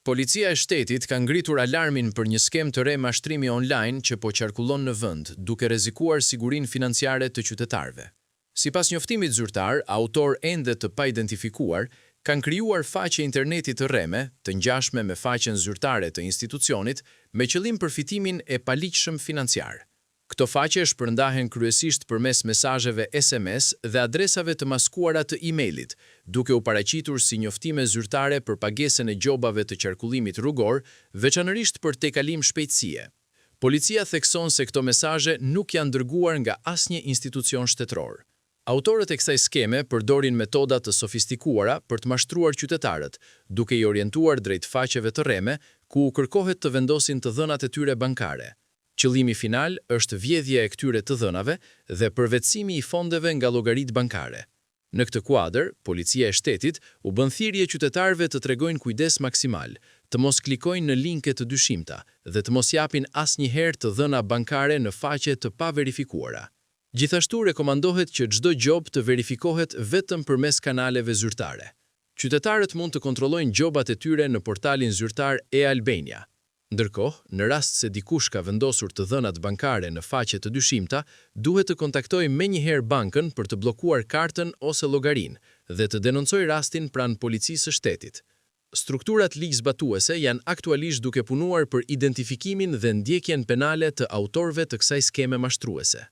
Policia e Shtetit ka ngritur alarmin për një skemë të re mashtrimi online që po qarkullon në vend, duke rrezikuar sigurinë financiare të qytetarëve. Sipas njoftimit zyrtar, autorë ende të paidentifikuar kanë krijuar faqe interneti të rreme, të ngjashme me faqen zyrtare të institucionit, me qëllim përfitimin e paligjshëm financiar. Këto faqe shpërndahen kryesisht përmes mesazheve sms dhe adresave të maskuara të e-mailit, duke u paraqitur si njoftime zyrtare për pagesën e gjobave të qarkullimit rrugor, veçanërisht për tejkalim shpejtësie. Policia thekson se këto mesazhe nuk janë dërguar nga asnjë institucion shtetëror. Autorët e kësaj skeme përdorin metoda të sofistikuara për të mashtruar qytetarët, duke i orientuar drejt faqeve të rreme, ku u kërkohet të vendosin të dhënat e tyre bankare. Qëllimi final është vjedhja e këtyre të dhënave dhe përvetësimi i fondeve nga llogaritë bankare. Në këtë kuadër, Policia e Shtetit u bën thirrje qytetarëve të tregojnë kujdes maksimal, të mos klikojnë në linke të dyshimta dhe të mos japin asnjëherë të dhëna bankare në faqe të paverifikuara. Gjithashtu rekomandohet që çdo gjobë të verifikohet vetëm përmes kanaleve zyrtare. Qytetarët mund të kontrollojnë gjobat e tyre në portalin zyrtar e-Albania. Ndërkohë, në rast se dikush ka vendosur të dhënat bankare në faqe të dyshimta, duhet të kontaktojë menjëherë bankën për të bllokuar kartën ose llogarinë dhe të denoncojë rastin pranë Policisë së Shtetit. Strukturat ligjzbatuese janë aktualisht duke punuar për identifikimin dhe ndjekjen penale të autorëve të kësaj skeme mashtruese.